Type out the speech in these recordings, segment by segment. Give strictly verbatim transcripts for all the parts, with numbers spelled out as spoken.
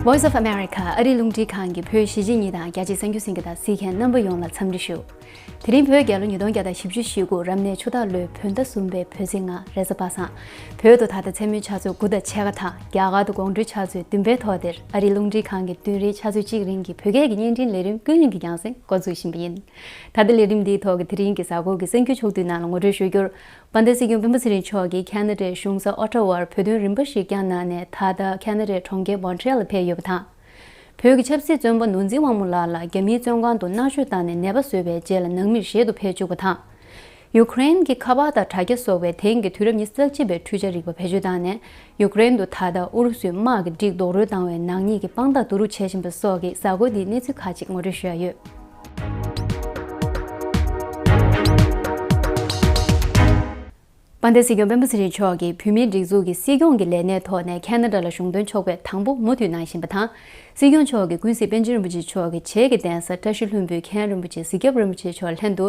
Voice of America ཨ་རིའི་རླུང་འཕྲིན་ཁང་གི་བོད་གཞིས་བྱེས་གཉིས་དང་རྒྱ་ཆེའི་གསར་འགྱུར་གསན་མཁན་དང་གཟིགས་མཁན་རྣམ་པ་ཡོངས་ལ་འཚམས་འདྲི་ཞུ། དེ་རིང་བོད་རྒྱལ་ལོ་ཉིས་སྟོང་བརྒྱ་དང་བཞི་བཅུ་ཞེ་དགུ་རབ་གནས་ཆུ་སྟག་ལོའི་བོད་ཟླ་གསུམ་པའི་བོད་ཚེས་ལྔ་རེས་གཟའ་པ་སངས། བོད་དུ་ད་ལྟ་མཚན་མོའི་ཆུ་ཚོད་དགུ་དང་ཕྱེད་ཀ་དང་རྒྱ་གར་དུ་དགོང་དྲོའི་ཆུ་ཚོད་བདུན་པའི་ཐོག་དེར་ཨ་རིའི་རླུང་འཕྲིན་ཁང་གི་བདུན་རེའི་ཆུ་ཚོད་གཅིག་རིང་གི་བོད་སྐད་ཀྱི་བརྙན་འཕྲིན་ལས་རིམ་ཀུན་གླེང་གི་རྒྱང་སྲིང་འགོ་འཛུགས་བཞིན་པ་ཡིན། ད་ལྟ་ལས་རིམ་འདིའི་ཐོག་གི་དེ་རིང་གི་གཟའ་འཁོར་གྱི་གསར་འགྱུར་ཕྱོགས་བསྡུས་ནང་ལ་ངོ་སྤྲོད་ཞུ་རྒྱུར། དཔལ་ལྡན་སྲིད་སྐྱོང་སྤེན་པ་ཚེ་རིང་མཆོག་གིས་ཁ་ན་ཌའི་གཞུང་ས་ཨོ་ཊ་ཝར་བོད་དོན་རིམ་པ་ཞིག་བསྐྱངས་གནང་ནས་ད་ལྟ་ཁ་ན་ཌའི་གྲོང་ཁྱེར་མོན་ཊི་ཡལ་ལ་ཕེབས་ཡོད་པ་དང་། བོད་ཀྱི་ཆབ་སྲིད་བཙོན་པ་ནོར་འཛིན་དབང་མོ་ལགས་ལ་རྒྱ་མིའི་བཙོན་ཁང་དུ་མནར་གཅོད་བཏང་ནས་ནད་པ་བཟོས་པའི་རྗེས་ལ་ནང་མིར་ཞིག་ཏུ་ཕེབས་བཅུག་པ་དང་། ཡུ་ཀེ་རེན་གྱི་ཁ་པར་དང་དྲ་རྒྱ་སོགས་པས་དེང་གི་དུས་རབས་ཉི་ཤུ་རྩ་གཅིག་པའི་འཕྲུལ་ཆས་རིག་པ་བེད་སྤྱོད་བཏང་ནས་ཡུ་ཀེ་རེན་དུ་ད་ལྟ་ཨུ་རུ་སུའི་དམག་གི་སྒྲིག་རྡོག་རོལ་བཏང་བའི་ནག་ཉེས་ཀྱི་དཔང་རྟགས་བསྡུ་རུབ་བྱེད་བཞིན་པ་སོགས་ཀྱི་གཟའ་འཁོར་འདིའི་གནས་ཚུལ་ཁག་ཅིག་ངོ་སྤྲོད་ཞུ་ཡ་ཡོད། དཔལ་ལྡན་སྲིད་སྐྱོང་སྤེན་པ་ཚེ་རིང་མཆོག་གིས་བོད་མིའི་སྒྲིག་འཛུགས་ཀྱི་སྲིད་སྐྱོང་གི་ལས་གནས་ཐོག་ནས་ཁ་ན་ཌ་ལ་གཞུང་དོན་ཕྱོགས་ཕེབས་དང་པོ་མུ་མཐུད་གནང་བཞིན་པ་དང་། སྲིད་སྐྱོང་མཆོག་གིས་ཀུན་གཟིགས་པཎ་ཆེན་རིན་པོ་ཆེ་མཆོག་གི་བྱེས་ཀྱི་གདན་ས་བཀྲ་ཤིས་ལྷུན་པོའི་མཁན་རིན་པོ་ཆེ་གཟིགས་སྐྱབས་རིན་པོ་ཆེ་མཆོག་ལྷན་དུ་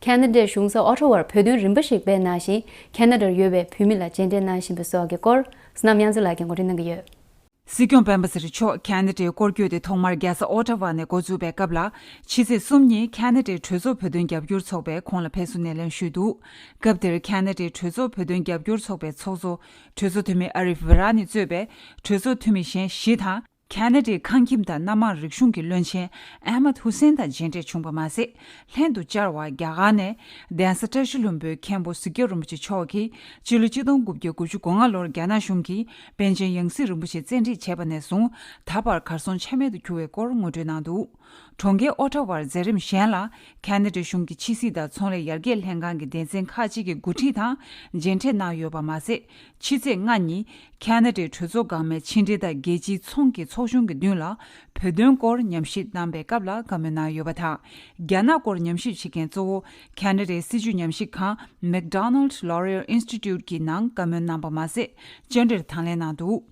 ཁ་ན་ཌའི་གཞུང་ས་ཨོ་ཊ་ཝར་བོད་དོན་རིམ་པ་ཞིག་སྤེལ་གནང་ཞིང་། ཁ་ན་ཌར་ཡོད་པའི་བོད་མི་ལ་མཇལ་འཕྲད་གནང་བཞིན་པ་སོགས་ཀྱི་སྐོར་བསོད་ནམས་དབྱངས་མཚོ་ལགས་ཀྱིས་ངོ་སྤྲོད་གནང་གི་ཡོད། སྲིད་སྐྱོང་སྤེན་པ་ཚེ་རིང་མཆོག་ཁ་ན་ཌའི་སྐོར་སྐྱོད་དེ་ཐོག་མར་རྒྱལ་ས་ཨོ་ཊ་ཝ་ནས་འགོ་བཙུགས་པའི་སྐབས་ལ། ཕྱི་ཚེས་གསུམ་ཉིན་ཁ་ན་ཌའི་གྲོས་ཚོགས་བོད་དོན་རྒྱབ་སྐྱོར་ཚོགས་པས་ཁོང་ལ་ཕེབས་བསུ་སྣེ་ལེན་ཞུས་འདུག་སྐབས་དེར་ཁ་ན་ཌའི་གྲོས་ཚོགས་བོད་དོན་རྒྱབ་སྐྱོར་ཚོགས་པའི་ཚོགས་གཙོ་གྲོས་ཚོགས་འཐུས་མི་ཨ་རིབ་ཝི་ར་ནི་གཙོས་པའི་གྲོས་ཚོགས་འཐུས་མི་གཞན་བཞི་དང་། ཁ་ན་ཌའི་ཁང་ཁྱིམ་དང་སྣ་མང་རིག་གཞུང་གི་བློན་ཆེན་ཨ་མད་ཧུ་སེན་དང་མཇལ་འཕྲད་བྱུང་པ་མ་ཟད། ལྷན་དུ་བཅར་བར་རྒྱ་གར་ནས་གདན་ས་བཀྲ་ཤིས་ལྷུན་པོའི་མཁན་པོ་གཟིགས་སྐྱབས་རིན་པོ་ཆེ་མཆོག་གིས་ཕྱི་ལོ་ཆིག་སྟོང་དགུ་བརྒྱ་དགུ་བཅུ་གོ་ལྔ་ལོར་རྒྱ་ནག་གཞུང་གིས་པཎ་ཆེན་ཡང་སྲིད་རིན་པོ་ཆེ་བཙན་ཁྲིད་བྱས་པ་ནས་བཟུང་ད་བར་གར་སོང་ཆ་མེད་དུ་གྱུར་བའི་སྐོར་ངོ་སྤྲོད་གནང་འདུག་གྲོང་ཁྱེར་ཨོ་ཊ་ཝར་མཛད་རིམ་གཞན་ལ་ཁ་ན་ཌའི་གཞུང་གི་ཕྱི་སྲིད་དང་ཚོང་ལས་ཡར་རྒྱས་ལྷན་ཁང་གི་སྡེ་ཚན་ཁག་ཅིག་གི་འགོ་ཁྲིད་དང་མཇལ་འཕྲད་གནང་ཡོད་པ་མ་ཟད། ཕྱི་ཚེས་ལྔ་ཉིན་ཁ་ན་ཌའི་གྲོས་ཚོགས་འགག་མའི་ཕྱི་འབྲེལ་དང་རྒྱལ་སྤྱིའི་ཚོང་གི་ཚོགས་ཆུང་གི་མདུན་ལ་བོད་དོན་སྐོར་ཉམས་ཞིབ་གནང་པའི་སྐབས་ལ་བཀའ་མོལ་གནང་ཡོད་པ་དང་། རྒྱ་ནག་སྐོར་ཉམས་ཞིབ་བྱེད་མཁན་གཙོ་བོ་ཁ་ན་ཌའི་སྲིད་བྱུས་ཉམས་ཞིབ་ཁང་McDonald Laurier Institute གི་ནང་བཀའ་མོལ་གནང་པ་མ་ཟད། བཅར་འདྲིར་དང་ལེན་གནང་འདུག་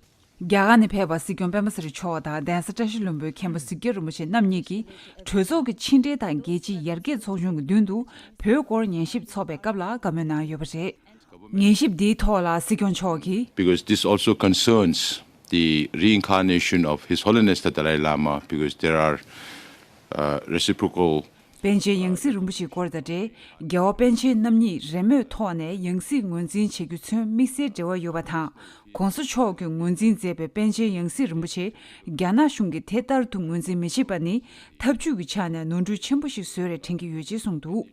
རྒྱ་གར་ནས་ཕེབས་པ་སྲིད་སྐྱོང་སྤེན་པ་ཚེ་རིང་མཆོག་དང་གདན་ས་བཀྲ་ཤིས་ལྷུན་པོའི་མཁན་པོ་གཟིགས་སྐྱབས་རིན་པོ་ཆེ་རྣམ་གཉིས་ཀྱིས་གྲོས་ཚོགས་ཀྱི་ཕྱི་འབྲེལ་དང་རྒྱལ་སྤྱིའི་ཡར་རྒྱས་ཚོགས་ཆུང་གི་མདུན་དུ་བོད་སྐོར་ཉན་ཞིབ་ཚོགས་པའི་སྐབས་ལ་བཀའ་མོལ་གནང་ཡོད་པ་རེད། ཉན་ཞིབ་འདིའི་ཐོག་ལ་སྲིད་སྐྱོང་མཆོག་གིས། Because this also concerns the reincarnation of His Holiness the Dalai Lama, because there are uh, reciprocal པཎ་ཆེན་ཡང་སྲིད་རིན་པོ་ཆེའི་སྐོར་དང་འབྲེལ། རྒྱལ་བ་པཎ་ཆེན་རྣམ་གཉིས་རེས་མོས་ཐོག་ནས་ཡང་སྲིད་ངོས་འཛིན་བྱེད་རྒྱུ་ཚུན་དམིགས་བསལ་འབྲེལ་བ་ཡོད་པ་དང་། ༸གོང་ས་མཆོག་གིས་ངོས་འཛིན་མཛད་པའི་པཎ་ཆེན་ཡང་སྲིད་རིན་པོ་ཆེ་རྒྱ་ནག་གཞུང་གིས་དེ་ལྟར་དུ་ངོས་འཛིན་མི་བྱེད་པ་ནི་ཐབས་ཇུས་ཀྱི་ཆ་ནས་ནོར་འཁྲུལ་ཆེན་པོ་ཞིག་བཟོས་རེད་དྲན་གྱི་ཡོད་ཅེས་གསུངས་འདུག་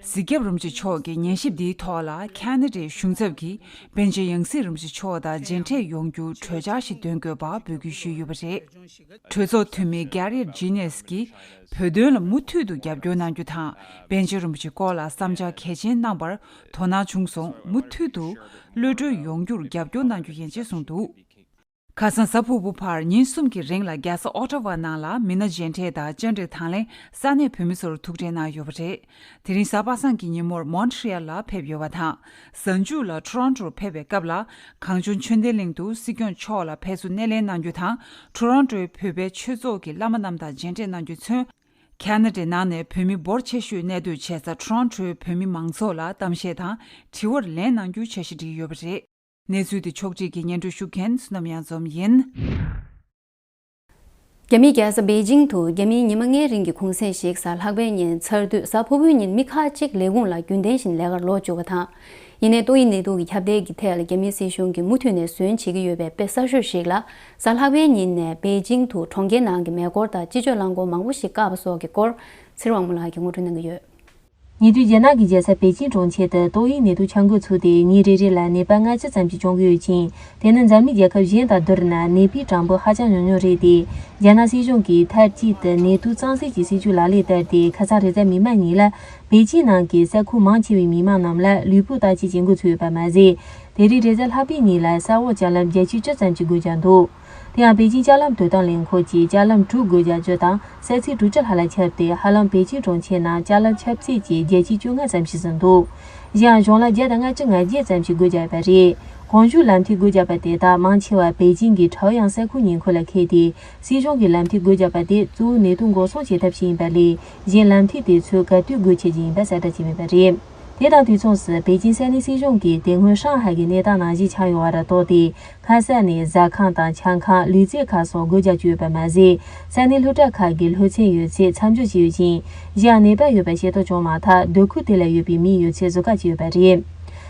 གཟིགས་སྐྱབས་རིན་པོ་ཆེ་མཆོག་གིས་ཉན་ཞིབ་འདིའི་ཐོག་ལ་ཁ་ན་ཌའི་གཞུང་ཚབ་ཀྱིས་པཎ་ཆེན་ཡང་སྲིད་རིན་པོ་ཆེ་མཆོག་དང་མཇལ་འཕྲད་ཡོང་རྒྱུར་གྲོས་འཆར་ཞིག་འདོན་དགོས་པ་འབོད་སྐུལ་ཞུས་ཡོད་པ་རེད། གྲོས་ཚོགས་འཐུས་མི་Garriet Jennings གིས་བོད་དོན་ལ་མུ་མཐུད་དུ་རྒྱབ་སྐྱོར་གནང་རྒྱུ་དང་། པཎ་ཆེན་རིན་པོ་ཆེའི་སྐོར་ལ་བསམ་འཆར་གལ་ཆེན་གནང་པར་དོ་སྣང་བྱུང་སོང་། མུ་མཐུད་དུ་གློད་གྲོལ་ཡོང་རྒྱུར་རྒྱབ་སྐྱོར་གནང་རྒྱུ་ཡིན་ཅེས་གསུངས་འདུག་ཁ་སང་གཟའ་ཕུར་བུ་བར་ཉིན་གསུམ་གྱི་རིང་ལ་རྒྱལ་ས་ཨོ་ཊ་ཝ་ནང་ལ་མི་སྣ་མཇལ་འཕྲད་དང་བཅར་འདྲི་དང་ལེན་ས་གནས་བོད་མི་ཚོར་ཐུག་འཕྲད་གནང་ཡོད་པ་རེད། དེ་རིང་གཟའ་པ་སངས་ཀྱི་ཉིན་མོར་མོན་ཊི་རི་ཡལ་ལ་ཕེབས་ཡོད་པ་དང་། གཟའ་མཇུག་ལ་ཊོ་རོན་ཊོར་ཕེབས་པའི་སྐབས་ལ་གངས་ལྗོངས་ཆོས་ལྡན་གླིང་དུ་སྲིད་སྐྱོང་མཆོག་ལ་ཕེབས་བསུ་སྣེ་ལེན་གནང་རྒྱུ་དང་། ཊོ་རོན་ཊོའི་བོད་པའི་ཆོས་ཚོགས་ཀྱི་བླ་མ་རྣམས་དང་མཇལ་འཕྲད་གནང་རྒྱུ་མཚོན། ཁ་ན་ཌའི་ནང་ནས་བོད་མི་འབོར་ཆེ་ཤོས་གནས་སྡོད་བྱེད་ས་ཊོ་རོན་ཊོའི་བོད་མི་མང་ཚོགས་ལ་གཏམ་བཤད་དང་དྲི་བར་ལན་གནང་རྒྱུ་འཆར་གཞི་བསྒྲིགས་ཡོད་པ་རེད། གནས་ཚུལ་དེ་ཕྱོགས་སྒྲིག་གིས་སྙན་སྒྲོན་ཞུ་མཁན་བསོད་ནམས་གཡང་འཛོམས་ཡིན། རྒྱ་མིའི་རྒྱལ་ས་པེ་ཅིང་དུ་རྒྱ་མིའི་ཉི་མ་ལྔའི་རིང་གི་གུང་སེང་ཞིག་གཟའ་ལྷག་པའི་ཉིན་ཚར་དུས་གཟའ་ཕུར་བུའི་ཉིན་མི་ཁག་ཅིག་ལས་ཁུངས་ལ་རྒྱུན་ལྡན་བཞིན་ལས་ཀར་ལོག་བཅུག་པ་དང་། ཡིན་ནའི་ཏོག་དབྱིབས་ནད་དུག་གི་ཁྱབ་གདལ་གྱི་ཐད་ལ་རྒྱ་མིའི་སྲིད་གཞུང་གིས་མུ་མཐུད་ནས་ཟོན་བྱེད་ཀྱི་ཡོད་པའི་དཔེ་གསར་ཤོས་ཤིག་ལ། གཟའ་ལྷག་པའི་ཉིན་ནས་པེ་ཅིང་དུ་གྲོང་ཁྱེར་ནང་གི་མེ་འཁོར་དང་སྤྱི་སྤྱོད་རླངས་འཁོར་མང་པོ་ཞིག་བཀག་པ་སོགས་ཀྱི་སྐོར་ཚེ་རིང་དབང་མོ་ལགས་ཀྱིས་ངོ་སྤྲོད་གནང་གི་ཡོད། ཉེ་དུས་རྒྱ་ནག་གི་རྒྱལ་ས་པེ་ཅིང་གྲོང་ཁྱེར་དུ་ཏོག་དབྱིབས་ནད་དུག་ཆ་འགོས་ཚུགས་ཏེ་ཉིན་རེ་རེ་ལ་ནད་པ་ལྔ་བཅུ་ཙམ་ཞིག་བྱུང་གི་ཡོད་ཅིང་། དེ་ནི་འཛམ་གླིང་རྒྱལ་ཁབ་གཞན་དང་བསྡུར་ན་ནད་པའི་གྲངས་འབོར་ཧ་ཅང་ཉུང་ཉུང་རེད་དེ། རྒྱ་ནག་སྲིད་གཞུང་གིས་མཐའ་གཅིག་ཏུ་ནད་དུག་གཙང་སེལ་གྱི་སྲིད་ཇུས་ལག་ལེན་བསྟར་ཏེ་ཁ་སང་རེས་གཟའ་མིག་དམར་ཉིན་ལ་པེ་ཅིང་ནང་གི་ས་ཁུལ་མང་ཆེ་བའི་མི་མང་རྣམས་ལ་ལུས་པོ་བརྟག་དཔྱད་བྱེད་འགོ་ཚུགས་ཡོད་པ་མ་ཟད། དེ་རིང་རེས་གཟའ་ལྷག་པའི་ཉིན་ལ་ས་འོག་ཅ་ལག་བརྒྱད་ཅུ་བཅུ་ཙམ་ཞིག་སྒོ་རྒྱག་འདུག་དེ་ཡང་པེ་ཅིང་ཅ་ལག་དོ་དམ་ལས་ཁུངས་ཀྱིས་ཅ་ལག་དྲུག་སྒོ་རྒྱག་རྒྱུ་དང་ས་ཚིགས་དྲུག་ཅུ་ལྷག་ལ་ཁྱབ་སྟེ། ཧ་ལམ་པེ་ཅིང་གྲོང་ཁྱེར་ནང་ཅ་ལག་ཁྱབ་ཚད་ཀྱི་བརྒྱད་ཅུ་གྱ་ལྔ་ཙམ་ཞིག་ཟིན་འདུག་གཞན་ཡང་གཞུང་ལ་བརྒྱ་དང་ལྔ་བཅུ་ང་བརྒྱད་ཙམ་ཞིག་སྒོ་བརྒྱབ་པ་རེད། གོང་ཞུས་ལམ་ཐིག་སྒོ་བརྒྱབ་པ་དེ་དག་མང་ཆེ་བ་པེ་ཅིང་གི་ཁྲའོ་ཡང་ས་ཁུལ་ཉེ་འཁོར་ལ་འཁེལ་ཏེ། སྲིད་གཞུང་གིས་ལམ་ཐིག་སྒོ་བརྒྱབ་པ་དེ་གཙོ་བོ་ནད་དུག་འགོག་སྲུང་བྱེད་ཐབས་ཤིག་ཡིན་པ་ལས། གཞན་ལམ་ཐིག་དེ་ཚོ་ག་དུས་སྒོ་ཕྱེ་རྒྱུ་ཡིན་པ་གསལ་བསྒྲགས་བྱས་མེད་པ་རེད། དེ་དང་དུས་མཚུངས་སུ་པེ་ཅིན་ས་གནས་སྲིད་གཞུང་གིས་དེ་སྔོན་ཧྲང་ཧའེ་གི་གནས་སྟངས་ནང་བཞིན་ཆགས་ཡོད་པར་གཏོགས་ཏེ། སྔ་ས་ནས་ཟ་ཁང་དང་ཆང་ཁང་། ལུས་རྩལ་ཁང་སོགས་སྒོ་རྒྱག་རྒྱུ་ཡོད་པ་མ་ཟད། ས་གནས་སློབ་གྲྭ་ཁག་གི་སློབ་ཚན་ཡོད་ཚད་མཚམས་འཇོག་བྱས་ཡོད་ཅིང་། གཞན་ནད་པ་ཡོད་པ་ཤེས་རྟོགས་བྱུང་མ་ཐག་སྡོད་ཁུལ་དེ་ལ་ཡོད་པའི་མི་ཡོད་ཚད་བཟོ་བཀག་བྱས་ཡོད་པ་རེད།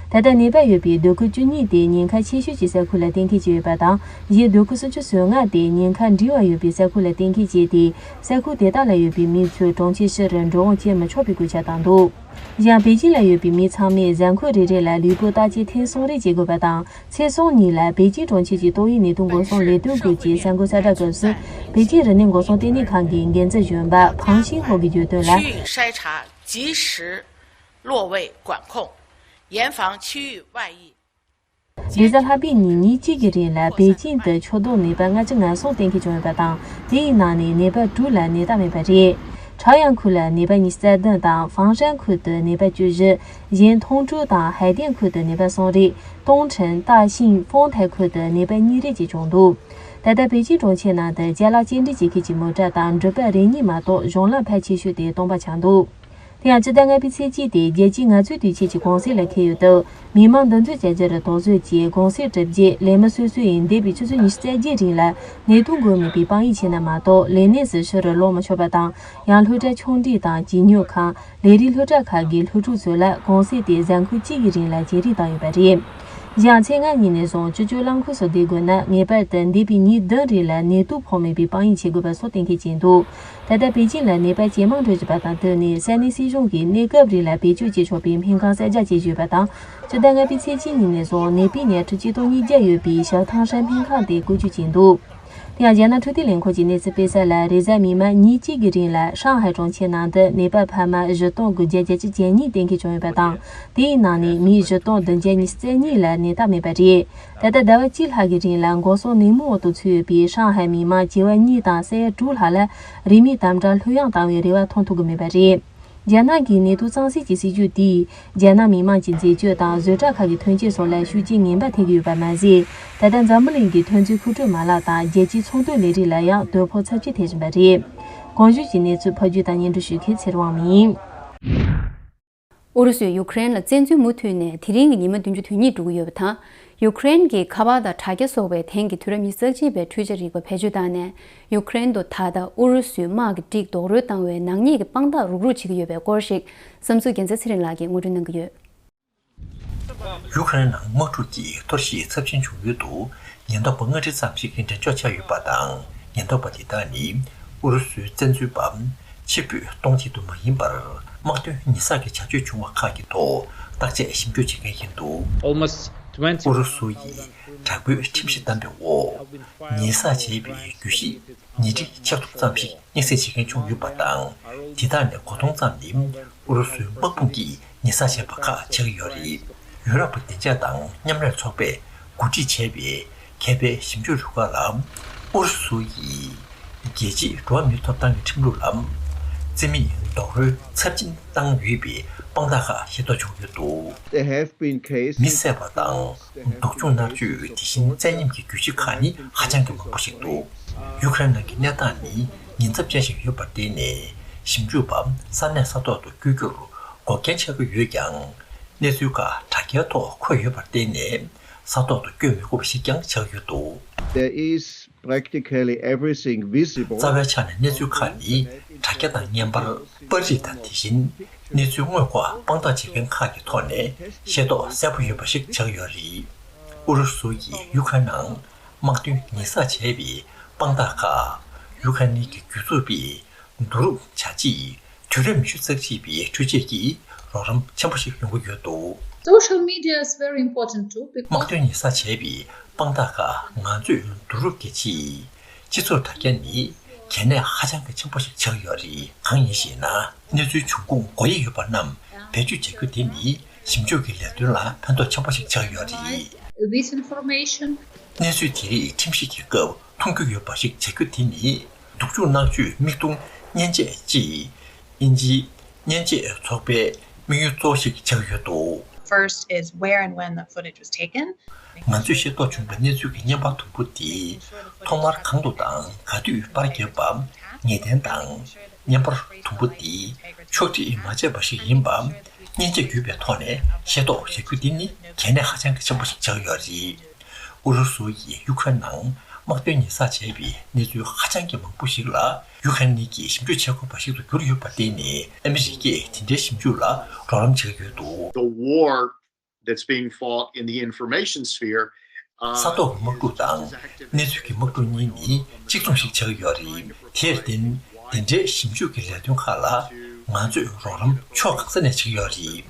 ད་ལྟ་ནད་པ་ཡོད་པའི་སྡོད་ཁུལ་བཅུ་གཉིས་དེ་ཉེན་ཁ་ཆེ་ཤོས་ཀྱི་ས་ཁུལ་ལ་གཏན་འཁེལ་བྱས་ཡོད་པ་དང་། གཞན་སྡོད་ཁུལ་སུམ་ཅུ་སོ་ལྔ་དེ་ཉེན་ཁ་འབྲིང་བ་ཡོད་པའི་ས་ཁུལ་ལ་གཏན་འཁེལ་བྱས་ཏེ། ས་ཁུལ་དེ་དག་ལ་ཡོད་པའི་མི་ཚོས་གྲོང་ཁྱེར་ཕྱི་རུ་འགྲོ་འོང་བྱེད་མི་ཆོག་པའི་སྐུལ་ལྕག་བཏང་འདུག་གཞན་པེ་ཅིན་ལ་ཡོད་པའི་མི་ཚང་མས་གཟའ་འཁོར་རེ་རེ་ལ་ལུས་པོ་བརྟག་དཔྱད་ཐེངས་གསུམ་རེ་བྱེད་དགོས་པ་དང་། ཚེས་གསུམ་ཉིན་ལ་པེ་ཅིན་གྲོང་ཁྱེར་གྱི་ཏོག་དབྱིབས་ནད་དུག་འགོག་སྲུང་ལས་དོན་ཁུལ་གྱི་གསར་འགོད་གསལ་བསྒྲགས་སྐབས་སུ། པེ་ཅིན་རིམས་ནད་འགོག་སྲུང་ལྟེ་གནས་ཁང་གི་འགན་འཛིན་གཞོན་པ་ཕང་ཤིང་ཧོ་གིས་བརྗོད་དོན་ལ། 区域筛查及时落位管控，严防区域外溢。 རེས་གཟའ་ལྷག་པའི་ཉིན་ཉིན་གཅིག་གི་རིང་ལ་པེ་ཅིན་དུ་ཆུ་རྡོག་ནད་པ་ལྔ་བཅུ་ང་གསུམ་གཏན་འཁེལ་བྱུང་ཡོད་པ་དང་། དེའི་ནང་ནས་ནད་པ་དྲུག་ལ་ནད་རྟགས་མེད་པ་རེད། ཁྲའོ་ཡང་ཁུལ་ལ་ནད་པ་ཉི་ཤུ་རྩ་བདུན་དང་། ཧྥང་ཧྲན་ཁུལ་དུ་ནད་པ་བཅུ་བཞི། གཞན་ཐུང་ཀྲོའུ་དང་ཧའེ་ཏན་ཁུལ་དུ་ནད་པ་གསུམ་རེད། ཏུང་ཁྲེང་། ཏཱ་ཤིང་། ཧྥོང་ཐའེ་ཁུལ་དུ་ནད་པ་གཉིས་རེ་བཅས་བྱུང་འདུག་ད་ལྟ་པེ་ཅིན་གྲོང་ཁྱེར་ནང་དུ་ཅ་ལག་སྐྱེལ་འདྲེན་བྱེད་མཁན་གྱི་མོ་ཊ་དང་འགྲུལ་པ་རེ་གཉིས་མ་གཏོགས་གཞུང་ལམ་ཕལ་ཆེ་ཤོས་དེ་སྟོང་པ་ཆགས་འདུག་དེ་ཡང་སྤྱི་ཟླ་ལྔ་པའི་ཚེས་གཅིག་དེ་རྒྱལ་སྤྱིའི་ངལ་རྩོལ་དུས་ཆེན་གྱི་གུང་སེང་ལ་འཁེལ་ཡོད་སྟབས། མི་མང་འདུ་འཛོམས་བྱ་རྒྱུར་དོགས་ཟོན་གྱིས་གུང་སེང་གྲུབ་རྗེས་ལས་མི་སོ་སོ་ཡིས་འདས་པའི་ཆུ་ཚོད་ཉི་ཤུ་རྩ་བརྒྱད་རིང་ལ་ནད་དུག་འགོས་མེད་པའི་དཔང་ཡིག་བྱས་ན་མ་གཏོགས་ལས་གནས་སུ་ཕྱིར་ལོག་མི་ཆོག་པ་དང་། ཡང་སློབ་གྲྭ་ཆུང་འབྲིང་དང་བྱིས་སྨྱོ་ཁང་། ལས་རིགས་སློབ་གྲྭ་ཁག་གི་སློབ་ཕྲུག་ཚོ་ལ་གུང་སེང་དེ་གཟའ་འཁོར་གཅིག་གི་རིང་ལ་བརྗེ་རེས་བཏང་ཡོད་པ་རེད། གཞན་ཚེས་ལྔ་ཉིན་ནས་བཟུང་སྤྱི་སྤྱོད་རླངས་འཁོར་སོགས་བསྡད་དགོས་ན། ངེས་པར་དུ་འདས་པའི་ཉིན་བདུན་རིང་ལ་ནད་དུག་ཕོག་མེད་པའི་དཔང་ཡིག་བྱེད་དགོས་པ་སོགས་གཏན་འཁེལ་བྱས་འདུག་ད་ལྟ་པེ་ཅིན་ལ་ནད་པ་ཇེ་མང་འགྲོ་བཞིན་པ་དང་བསྟུན་ནས། ས་གནས་སྲིད་གཞུང་གིས་གནས་སྐབས་རིང་ལ་བེད་སྤྱོད་བྱེད་ཆོག་པའི་སྨན་ཁང་གསར་རྒྱག་བྱེད་བཞིན་ཡོད་པ་དང་། སྤྱི་ཟླ་ལྔ་པའི་ཚེས་གཅིག་ཉིན་ནས་བཟུང་ནད་པའི་ཉལ་ཁྲི་གཅིག་སྟོང་ཉིས་བརྒྱ་ཡོད་པའི་ཞའོ་ཐང་ཧྲན་སྨན་ཁང་དེ་བཀོལ་སྤྱོད་བྱས་འདུག་དེ་ཡང་རྒྱ་ནག་འཕྲོད་བསྟེན་ལས་ཁུངས་ཀྱིས་གནས་ཚུལ་སྤེལ་གསལ་ལ། རེས་གཟའ་མིག་དམར་ཉིན་གཅིག་གི་རིང་ལ་ཧྲང་ཧའེ་གྲོང་ཁྱེར་ནང་དུ་ནད་པ་འཕར་མ་བཞི་སྟོང་དགུ་བརྒྱ་བརྒྱད་ཅུ་གྱ་གཉིས་གཏན་འཁེལ་བྱུང་ཡོད་པ་དང་། དེའི་ནང་ནས་མི་བཞི་སྟོང་བདུན་བརྒྱ་ཉི་ཤུ་རྩ་གཉིས་ལ་ནད་རྟགས་མེད་པ་རེད། ད་ལྟ་ཟླ་བ་གཅིག་ལྷག་གི་རིང་ལ་འགོག་སྲུང་ནད་མུག་འོག་ཏུ་ཚུད་ཡོད་པའི་ཧྲང་ཧའེ་མི་མང་བྱེ་བ་གཉིས་དང་ས་ཡ་དྲུག་ལྷག་ལ་རིན་མེད་དམ་དྲག་ལྷོད་ཡངས་བཏང་བའི་རེ་བ་མཐོང་ཐུབ་ཀྱི་མེད་པ་རེད། རྒྱ་ནག་གི་ནད་དུག་གཙང་སེལ་གྱི་སྲིད་ཇུས་དེས་རྒྱ་ནག་མི་མང་གི་འཛད་སྤྱོད་དང་བཟོ་གྲྭ་ཁག་གི་ཐོན་སྐྱེད་སོགས་ལ་ཤུགས་རྐྱེན་ངན་པ་ཐེབས་ཀྱི་ཡོད་པ་མ་ཟད། ད་ལྟ་འཛམ་བུ་གླིང་གི་ཐོན་རྫས་མཁོ་སྤྲོད་མ་ལག་དང་རྒྱལ་སྤྱིའི་ཚོང་དོན་ལས་རིགས་ལ་ཡང་དོ་ཕོག་ཚབས་ཆེ་ཐེབས་བཞིན་པ་རེད། གོང་ཞུས་ཀྱི་གནས་ཚུལ་ཕབ་སྒྱུར་དང་སྙན་སྒྲོན་ཞུ་མཁན་ཚེ་རིང་དབང་མོ་ཡིན། ཨུ་རུ་སུས་ཡུ་ཀེ་རེན་ལ་བཙན་འཛུལ་མུ་མཐུད་ནས་དེ་རིང་གི་ཉི་མ་བདུན་ཅུ་དོན་གཉིས་འགྲོ་གི་ཡོད་པ་དང་། ཡུ་ཀེ་རེན་གྱི་ཁ་པར་དང་དྲ་རྒྱ་སོགས་པའི་དེང་གི་དུས་རབས་ཉི་ཤུ་རྩ་གཅིག་པའི་འཕྲུལ་ཆས་རིག་པ་བེད་སྤྱོད་བཏང་ནས། ཡུ་ཀེ་རེན་དུ་ད་ལྟ་ཨུ་རུ་སུས་དམག་གི་སྒྲིག་རྡོག་རོལ་བཏང་བའི་ནག་ཉེས་ཀྱི་དཔང་རྟགས་རུག་རུག་བྱེད་ཀྱི་ཡོད་པའི་སྐོར་ཞིག་བསམ་ཚུལ་རྒྱལ་མཚན་ཚེ་རིང་ལགས་ཀྱིས་ངོ་སྤྲོད་གནང་གི་ཡོད། ཡུ་ཀེ་རེན་ནང་དམག་འཁྲུག་གི་གཏོར་བཤིག་ཚབས་ཆེན་བྱུང་ཡུལ་དུ་ཉེན་རྟོག་པ་ལྔ་ཁྲི་ཙམ་ཞིག་འགྲེམས་འཇོག་བྱས་ཡོད་པ་དང་། ཉེན་རྟོག་པ་དེ་དག་ནི་ཨུ་རུ་སུའི་བཙན་འཛུལ་པ་ཕྱིར་འབུད་གཏོང་ཆེད་དུ་མ་ཡིན་པར། དམག་དོན་ཉེས་བསགས་ཀྱི་བྱ་སྤྱོད་བྱུང་བ་ཁག་གི་ཐོག་བརྟག་དཔྱད་ཞིབ་འཇུག་བྱེད་མཁན་ཡིན་འདུག Almost twenty ཨུ་རུ་སུ་ཡིས་དྲག་པོའི་ཁྲིམས་གཞི་བསྡམས་པའི་འོག་ཉེས་བསགས་བྱས་པའི་གྱོད་གཞི་ཉིས་ཁྲི་ཆ་ཐུབ་ཙམ་ཞིག་སྙན་སེང་བྱེད་མཁན་བྱུང་ཡོད་པ་དང་། དེ་དག་ནས་འགོ་ཐོང་ཙམ་ནི་ཨུ་རུ་སུའི་དམག་དཔུང་གིས་ཉེས་བསགས་བྱས་པ་ཁག་ཆགས་ཀྱི་ཡོད་རེད། ཡུ་རོབ་ཀྱི་བདེ་འཇགས་དང་མཉམ་ལས་ཚོགས་པས་གོ་སྒྲིག་བྱས་པའི་ཁེ་ཕན་ཞིབ་འཇུག་རུ་ཁག་ལ། ཨུ་རུ་སུ་ཡིས་རྒྱལ་སྤྱིའི་འགྲོ་བ་མིའི་ཐོབ་ཐང་གི་ཁྲིམས་ལུགས་ལ་རྩིས་མེད་རྡོག་རོལ་ཚབས་ཆེན་བཏང་ཡོད་པའི་དཔང་རྟགས་ཁག་ཤེས་རྟོགས་བྱུང་ཡོད་འདུག There have been cases མི་བསད་པ་དང་། སྡུག་སྦྱོང་མནར་གཅོད། དེ་བཞིན་བཙན་ཉམས་ཀྱི་གྱོད་གཞི་ཁག་ནི་ཧ་ཅང་གི་མང་པོ་ཞིག་འདུག་ཡུ་ཀེ་རེན་ནང་གི་གནས་སྟངས་ནི་ཉེན་ཚབས་ཅན་ཞིག་ཡོད་པར་བརྟེན་ནས། ཞིབ་འཇུག་པ་ས་གནས་ས་ཐོག་ཏུ་བསྐྱོད་རྒྱུར་འགོག་རྐྱེན་ཆགས་ཀྱི་ཡོད་ཀྱང་། གནས་ཚུལ་ཁག་དྲ་རྒྱའི་ཐོག་འཁོད་ཡོད་པར་བརྟེན་ནས། ས་ཐོག་ཏུ་བསྐྱོད་མི་དགོས་པ་ཞིག་ཀྱང་ཆགས་ཡོད་འདུག There is practically everything visible རྩ་བའི་ཆ་ནས་གནས་ཚུལ་ཁག་ནི་དྲ་རྒྱ་དང་བརྙན་པར། པར་རིས་དང་། དེ་བཞིན་གནས་ཚུལ་དངོས་ཁག་དཔང་རྟགས་བྱེད་མཁན་ཁག་གི་ཐོག་ནས་ཤེས་རྟོགས་གསལ་པོ་ཡོད་པ་ཞིག་ཆགས་ཡོད་རེད། ཨུ་རུ་སུ་ཡིས་ཡུ་ཁ་ནང་དམག་དོན་ཉེས་བསགས་བྱས་པའི་དཔང་རྟགས་ཁག་ཡུ་ཁ་ནི་གི་རྒྱུ་ཚོགས་པས་བསྡུ་རུབ་བྱ་ཆེད། དུས་རབས་ཉི་ཤུ་རྩ་གཅིག་པའི་འཕྲུལ་ཆས་ཀྱི་རོགས་རམ་ཆེན་པོ་ཞིག་ཡོང་གི་ཡོད་འདུག Social media is very important too, because དམག་དོན་ཉེས་བསགས་བྱས་པའི་དཔང་རྟགས་ཁག་ང་ཚོས་བསྡུ་རུབ་ཀྱི་ཆེད། སྤྱི་ཚོགས་དྲ་རྒྱ་ནི་གལ་གནད་ཧ་ཅང་གི་ཆེན་པོ་ཞིག་ཆགས་ཡོད་རེད། གང་ཡིན་ཞེ་ན། གནས་ཚུལ་འབྱུང་ཁུངས་དགོས་ཡས་ཡོད་པ་རྣམས་བེད་སྤྱོད་བྱ་རྒྱུ་དེ་ནི་ཞིབ་འཇུག་གི་ལས་དོན་ལ་ཕན་ཐོགས་ཆེན་པོ་ཞིག་ཆགས་ཡོད་རེད། This information གནས་ཚུལ་དེ་རིགས་ཁྲིམས་གཞི་གི་སྐབས་མཐོང་རྒྱུ་ཡོད་པ་ཞིག་བྱ་རྒྱུ་དེ་ནི་སྡུག་སྦྱོང་མནར་གཅོད་མིག་མཐོང་མཉེན་ཆས་ཅེས་དབྱིན་ཇིའི་མཉེན་ཆས་ཚོགས་པའི་དམིགས་ཡུལ་གཙོ་བོ་ཞིག་ཆགས་ཡོད་འདུག First is where and when the footage was taken. ང་ཚོས་ཤེས་རྟོགས་བྱུང་བའི་གནས་ཚུལ་གྱི་བརྙན་པར་དུམ་བུ་དེ་ཐོག་མར་གང་དུ་དང་ག་དུས་པར་བརྒྱབ་པ། ངེས་གཏན་དང་། བརྙན་པར་དུམ་བུ་དེ་ཕྱོགས་སྒྲིག་མ་བྱས་པ་ཞིག་ཡིན་པ། མཉེན་ཆས་བརྒྱུད་པའི་ཐོག་ནས་ཤེས་རྟོགས་བྱ་རྒྱུ་འདི་ནི་གལ་གནད་ཧ་ཅང་གི་ཆེན་པོ་ཞིག་ཆགས་ཡོད་རེད། ཨུ་རུ་སུ་ཡིས་ཡུ་ཁུ་རེན་ནང་དམག་དོན་ཉེས་བསགས་བྱས་པའི་གནས་ཚུལ་ཧ་ཅང་གི་མང་པོ་ཞིག་ལ་ཡུ་ཁུ་རེན་གྱིས་ཞིབ་འཇུག་བྱེད་དགོས་པ་ཞིག་ཏུ་གྱུར་ཡོད་པར་བརྟེན་ནས། ཨ་མི་རི་ཀས་དེ་འདྲའི་ཞིབ་འཇུག་ལ་རོགས་རམ་བྱེད་ཀྱི་ཡོད་འདུག། The war that's being fought in the information sphere, uh, ས་ཐོག་གི་དམག་འཁྲུག་དང་གནས་ཚུལ་གྱི་དམག་འཁྲུག་གཉིས་ནི་གཅིག་མཚུངས་ཤིག་ཆགས་ཀྱི་ཡོད་རེད། དེར་བརྟེན། འདི་འདྲའི་ཞིབ་འཇུག་གི་ལས་དོན་ཁག་ལ་ང་ཚོས་རོགས་རམ་ཕྱོགས་གང་ས་ནས་བྱེད་ཀྱི་ཡོད་རེད།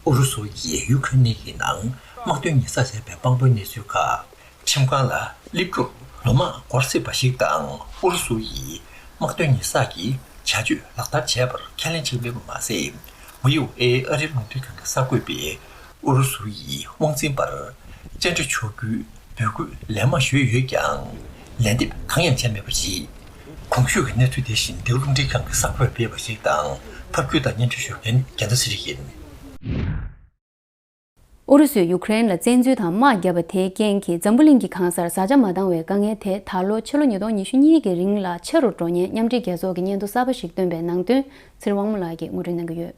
ཨུ་རུ་སུ་ཡིས་ཡུ་ཁུ་རེན་གྱི་ནང་དམག་དོན་ཉེས་བསགས་བྱས་པའི་དཔང་པོའི་གནས་ཚུལ་ཁག་ཁྲིམས་ཁང་ལ་སླེབས་རྒྱུར་ལོ་མང་འགོར་སྲིད་པ་ཞིག་དང་། ཨུ་རུ་སུ་ཡིས་དམག་དོན་ཉེས་བསགས་ཀྱི་བྱ་སྤྱོད་ལག་བསྟར་བྱས་པར་ཁས་ལེན་བྱེད་མེད་པ་མ་ཟད། བྷི་ཨོ་ཨེ་ཨ་རིའི་རླུང་འཕྲིན་ཁང་གི་གསར་འགོད་པས་ཨུ་རུ་སུ་ཡིས་དབང་འཛིན་པར་བཅར་འདྲི་ཆོག་རྒྱུའི་འབོད་སྐུལ་ལན་མང་ཞུས་ཡོད་ཀྱང་། ལན་འདེབས་གང་ཡང་བྱས་མེད་པ་རེད། གོང་ཞུས་ཀྱི་གནས་ཚུལ་དེ་བཞིན་འདི་ག་རླུང་འཕྲིན་ཁང་གི་གསར་འགོད་པས་སྤེལ་བ་ཞིག་དང་། ཕབ་སྒྱུར་དང་སྙན་སྒྲོན་ཞུ་མཁན་རྒྱལ་མཚན་ཚེ་རིང་ཡིན། ཨུ་རུ་སུས་ཡུ་ཀེ་རེན་ལ་བཙན་འཛུལ་དང་དམག་བརྒྱབ་པ་དེའི་རྐྱེན་གྱིས་འཛམ་བུ་གླིང་གི་གང་སར་བཟའ་བཅའ་མ་འདང་བའི་དཀའ་ངལ་དེ་ད་ལོ་ཕྱི་ལོ་ཉིས་སྟོང་ཉི་ཤུ་གཉིས་ཀྱི་རིང་ལ་ཆེ་རུ་འགྲོ་ཉེན་མཉམ་འབྲེལ་རྒྱལ་ཚོགས་ཀྱི་སྙན་ཐོ་གསར་པ་ཞིག་བཏོན་པའི་ནང་དོན་ཚེ་རིང་དབང་མོ་ལགས་ཀྱིས་ངོ་སྤྲོད་གནང་གི་ཡོད།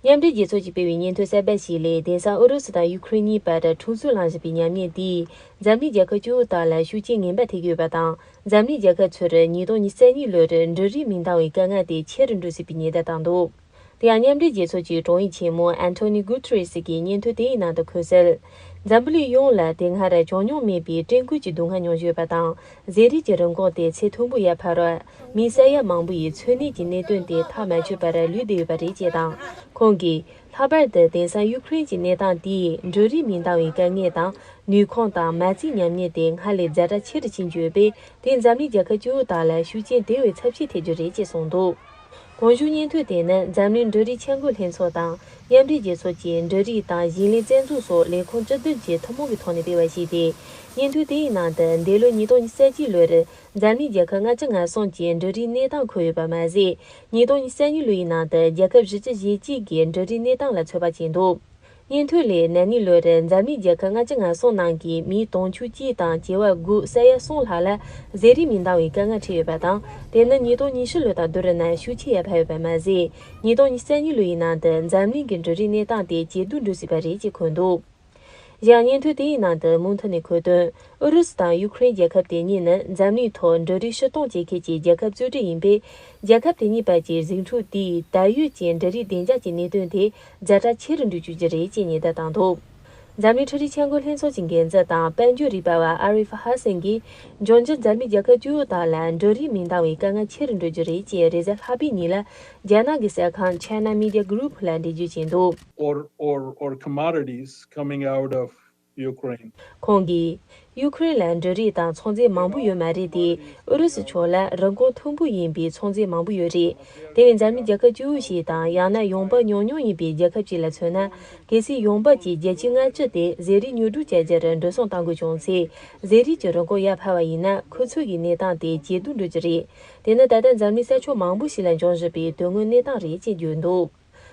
མཉམ་འབྲེལ་རྒྱལ་ཚོགས་ཀྱིས་སྤེལ་བའི་སྙན་ཐོ་གསར་པ་ཞིག་ལས། དེང་སང་ཨུ་རུ་སུ་དང་ཡུ་ཁུ་རེན་གཉིས་བར་འཁྲུག་རྩོད་ལངས་བཞིན་པའི་ཉམས་ཉེས་དེས་འཛམ་གླིང་རྒྱལ་ཁབ་བཅུ་དག་ལ་ཤུགས་རྐྱེན་ངན་པ་ཐེབས་ཡོད་པ་དང་། འཛམ་གླིང་རྒྱལ་ཁབ་ཚོར་ཉིས་སྟོང་ཉི་ཤུ་རྩ་གཉིས་ལོར་འབྲུ་རིགས་མི་འདང་བའི་དཀའ་ངལ་དེ་ཆེ་རུ་འགྲོ་སྲིད་པའི་ཉེན་བརྡ་བཏང་འདུག། དེ་ཡང་མཉམ་འབྲེལ་རྒྱལ་ཚོགས་ཀྱི་དྲུང་ཡིག་ཆེན་མོ་ཨན་ཐོ་ནི་གུ་ཐེ་རེས་ཀྱིས་སྙན་ཐོ་དེའི་ནང་དུ་འཁོད་གསལ། འཛམ་བུ་གླིང་ཡོངས་ལ་དེ་སྔར་བྱུང་མྱོང་མེད་པའི་བཀྲེས་སྐོམ་གྱི་སྡུག་བསྔལ་མྱོང་བཞིན་ཡོད་པ་དང་། ཟས་རིགས་ཀྱི་རིན་གོང་དེ་ཚད་མཐོན་པོ་ཡར་འཕར་བ། མི་ས་ཡ་མང་པོ་ཡི་འཚོ་གནས་ཀྱི་གནད་དོན་དེ་ཐག་མ་ཆོད་པར་ལུས་བསྡད་ཡོད་པ་རེད་ཅེས་དང་། ཁོང་གིས། ལྷག་པར་དུ་དེང་སང་ཡུ་ཁུ་རེན་གྱི་གནས་སྟངས་དེས་འབྲུ་རིགས་མི་འདང་བའི་དཀའ་ངལ་དང་། ནུས་ཁུངས་དང་མ་རྩའི་ཉམས་ཉེས་དེ་སྔར་ལས་ཛ་དྲག་ཆེ་རུ་ཕྱིན་ཡོད་པས། དེས་འཛམ་གླིང་རྒྱལ་ཁབ་བཅུ་དག་ལ་ཤུགས་རྐྱེན་དེ་བས་ཚབས་ཆེ་ཐེབས་རྒྱུ་རེད་ཅེས་གསུངས་འདུག། གོང་ཞུས་སྙན་ཐོ་དེ་ནི་འཛམ་གླིང་འབྲུ་རིགས་འཆར་འགོད་ལྷན་ཚོགས་དང་། མཉམ་འབྲེལ་རྒྱལ་ཚོགས་ཀྱི་འབྲུ་རིགས་དང་ཞིང་ལས་བཙན་འཛུལ་སོགས་ལས་ཁུངས་བཅུ་བདུན་གྱི་ཐུན་མོང་གི་ཐོག་ནས་སྤེལ་བ་ཞིག་སྟེ། སྙན་ཐོ་དེའི་ནང་དུ་འདས་ལོ་ཉིས་སྟོང་ཉི་ཤུ་རྩ་གཅིག་ལོར། འཛམ་གླིང་རྒྱལ་ཁབ་ལྔ་བཅུ་ང་གསུམ་གྱི་འབྲུ་རིགས་གནས་སྟངས་འཁོད་ཡོད་པ་མ་ཟད། ཉིས་སྟོང་ཉི་ཤུ་རྩ་གཉིས་ལོའི་ནང་དུ་རྒྱལ་ཁབ་བཞི་བཅུ་ཞེ་གཅིག་གི་འབྲུ་རིགས་གནས་སྟངས་ལ་ཚོད་དཔག་བྱས་འདུག། སྙན་ཐོ་ལས། ན་ནིང་ལོར་འཛམ་གླིང་རྒྱལ་ཁབ་ལྔ་བཅུ་ང་གསུམ་ནང་གི་མིའི་དུང་ཕྱུར་གཅིག་དང་བྱེ་བ་དགུ་ས་ཡ་གསུམ་ལྷག་ལ་ཟས་རིགས་མི་འདང་བའི་དཀའ་ངལ་འཕྲད་ཡོད་པ་དང་། དེ་ནི་ཉིས་སྟོང་ཉི་ཤུ་ལོ་དང་བསྡུར་ན་ཤུགས་ཆེ་ཡར་འཕར་ཡོད་པ་མ་ཟད། ཉིས་སྟོང་ཉི་ཤུ་རྩ་གཉིས་ལོའི་ནང་དུ་འཛམ་གླིང་གི་འབྲུ་རིགས་གནས་སྟངས་དེ་ཇེ་སྡུག་འགྲོ་སྲིད་པ་རེད་ཅེས་འཁོད་འདུག། གཞན། སྙན་ཐོ་དེའི་ནང་དུ་མུ་མཐུད་ནས་འཁོད་དོན། ཨུ་རུ་སུ་དང་ཡུ་ཁུ་རེན་རྒྱལ་ཁབ་དེ་གཉིས་ནི་འཛམ་གླིང་ཐོག་འབྲུ་རིགས་ཕྱིར་གཏོང་བྱེད་མཁན་གྱི་རྒྱལ་ཁབ་གཙོ་གྲས་ཡིན་པས། རྒྱལ་ཁབ་དེ་གཉིས་བར་གྱི་ཟིང་འཁྲུག་དེས་ད་ཡོད་ཀྱི་འབྲུ་རིགས་བདེ་འཇགས་ཀྱི་གནད་དོན་དེ་ཛ་དྲག་ཆེ་རུ་འགྲོ་བཅུག་རྒྱུ་རེད་ཅེས་ཉེན་བརྡ་བཏང་འདུག། འཛམ་གླིང་འཕྲུལ་རིག་འཆར་འགོད་ལྷན་ཚོགས་ཀྱི་འགན་འཛིན་དང་དཔལ་འབྱོར་རིག་པ་བ་ཨ་རི་ཧྥ་ཧ་སན་གྱིས། འབྱུང་འགྱུར་འཛམ་གླིང་རྒྱལ་ཁབ་བཅུ་དག་ལ་འབྲུ་རིགས་མི་འདང་བའི་དཀའ་ངལ་ཆེ་རུ་འགྲོ་རྒྱུ་རེད་ཅེས་རེས་གཟའ་ལྷག་པའི་ཉིན་ལ། རྒྱ་ནག་གི་གསར་ཁང་China Media Group ལ་འགྲེལ་བརྗོད་བྱས་འདུག། or, or, or commodities coming out of Ukraine. ཁོང་གིས། ཡུ་ཁུ་རེན་ལ་འབྲུ་རིགས་དང་ཚོང་རྫས་མང་པོ་ཡོད་མ་རེད་དེ། ཨུ་རུ་སུ་ཕྱོགས་ལ་རིན་གོང་མཐོན་པོ་ཡིན་པའི་ཚོང་རྫས་མང་པོ་ཡོད་རེད། དེ་བས་འཛམ་གླིང་རྒྱལ་ཁབ་བཅུ་ཞིག་དང་། ཡང་ན་ཡོང་འབབ་ཉུང་ཉུང་ཡིན་པའི་རྒྱལ་ཁབ་ཅིག་ལ་མཚོན་ན། གལ་སྲིད་ཡོང་འབབ་ཀྱི་བརྒྱ་ཆ་ལྔ་བཅུ་དེ་ཟས་རིགས་ཉོ་སྒྲུབ་བྱ་རྒྱུར་འགྲོ་སོང་གཏང་དགོས་བྱུང་ཚེ། ཟས་རིགས་ཀྱི་རིན་གོང་ཡར་འཕར་བ་ཡིན་ན། ཁོ་ཚོ་གི་གནས་སྟངས་དེ་ཇེ་སྡུག་འགྲོ་རྒྱུ་རེད། དེ་ནི་ད་ལྟ་འཛམ་གླིང་ས་ཕྱོགས་མང་པོ་ཞིག་ལ་འབྱུང་བཞིན་པའི་དོན་དངོས་གནས་སྟངས་རེད་ཅེས་བརྗོད་འདུག།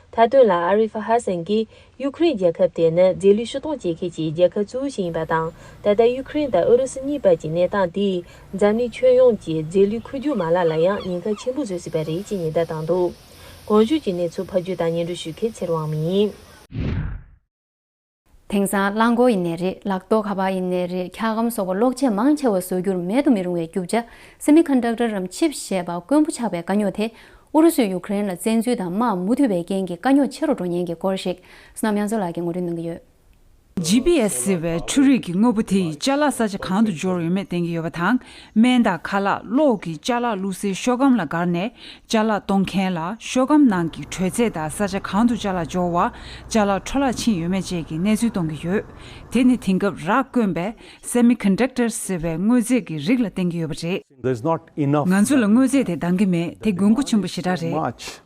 མཐའ་དོན་ལ་ཨ་རི་ཧྥ་ཧ་སན་གྱིས། ཡུ་ཁུ་རེན་རྒྱལ་ཁབ་དེ་ནི་རྫས་ལུད་ཕྱིར་གཏོང་བྱེད་མཁན་གྱི་རྒྱལ་ཁབ་གཙོ་བོ་ཞིག་ཡིན་པ་དང་། ད་ལྟ་ཡུ་ཁུ་རེན་དང་ཨུ་རུ་སུ་གཉིས་བར་གྱི་གནས་སྟངས་དེས། འཛམ་གླིང་ཁྱོན་ཡོངས་ཀྱི་རྫས་ལུད་མཁོ་སྒྱུར་མ་ལག་ལ་ཡང་ཉེན་ཁ་ཆེན་པོ་བཟོ་སྲིད་པ་རེད་ཅེས་ཉེན་བརྡ་བཏང་འདུག། གོང་ཞུས་ཀྱི་གནས་ཚུལ་ཕབ་སྒྱུར་དང་སྙན་སྒྲོན་ཞུ་མཁན་ཚེ་རིང་དབང་མོ་ཡིན། དེང་སང་རླངས་འཁོར་ཡིན་ནའི་རེད། ལག་ཐོགས་ཁ་པར་ཡིན་ནའི་རེད། འཁྱག་སྒམ་སོགས་པ་གློག་ཆས་མང་ཆེ་བ་བཟོ་རྒྱུར་མེད་དུ་མི་རུང་བའི་རྒྱུ་ཆ་སེ་མི་ཀོན་ཌག་ཊར་རམ་ཆིབ་ཞེས་པ་དཀོན་པོ་ཆགས་པའི་དཀའ་རྙོག་དེ། ཨུ་རུ་སུས་ཡུ་ཀེ་རེན་ལ་བཙན་འཛུལ་དང་དམག་མུ་མཐུད་པའི་རྐྱེན་གྱིས་དཀའ་རྙོག་ཆེ་རུ་འགྲོ་ཉེན་གྱི་སྐོར་ཞིག་བསོད་ནམས་དབྱངས་མཚོ་ལགས་ཀྱིས་ངོ་སྤྲོད་གནང་གི་ཡོད། ཇི་པི་ཨེསི་ཟེར་བའི་འཕྲུལ་རིག་གི་དངོས་པོ་དེ་ཡིས་ཅ་ལག་ས་ཆ་གང་དུ་འབྱོར་ཡོད་མེད་བསྟན་གྱི་ཡོད་པ་དང་། སྨན་དང་ཁ་ལག་གློག་གི་ཅ་ལག་བླུགས་སའི་ཤོག་སྒམ་ལ་བསྒར་ནས། ཅ་ལག་གཏོང་མཁན་ལ་ཤོག་སྒམ་ནང་གི་དྲོད་ཚད་དང་ས་ཆ་གང་དུ་ཅ་ལག་འབྱོར་བ། ཅ་ལག་འཕྲོ་བརླག་ཕྱིན་ཡོད་མེད་བཅས་ཀྱི་གནས་ཚུལ་གཏོང་གི་ཡོད། དེ་ནི་དེང་སྐབས་རག་དཀོན་པའི་སེ་མི་ཀོན་ཌག་ཊར་ཟེར་བའི་དངོས་རྫས་ཀྱི་རིགས་ལ་བསྟན་གྱི་ཡོད་པ་རེད། There's not enough. ང་ཚོ་ལ་དངོས་རྫས་དེ་འདང་གི་མེད། དེ་དགོས་མཁོ་ཆེན་པོ་ཞེ་དྲག་རེད། Much.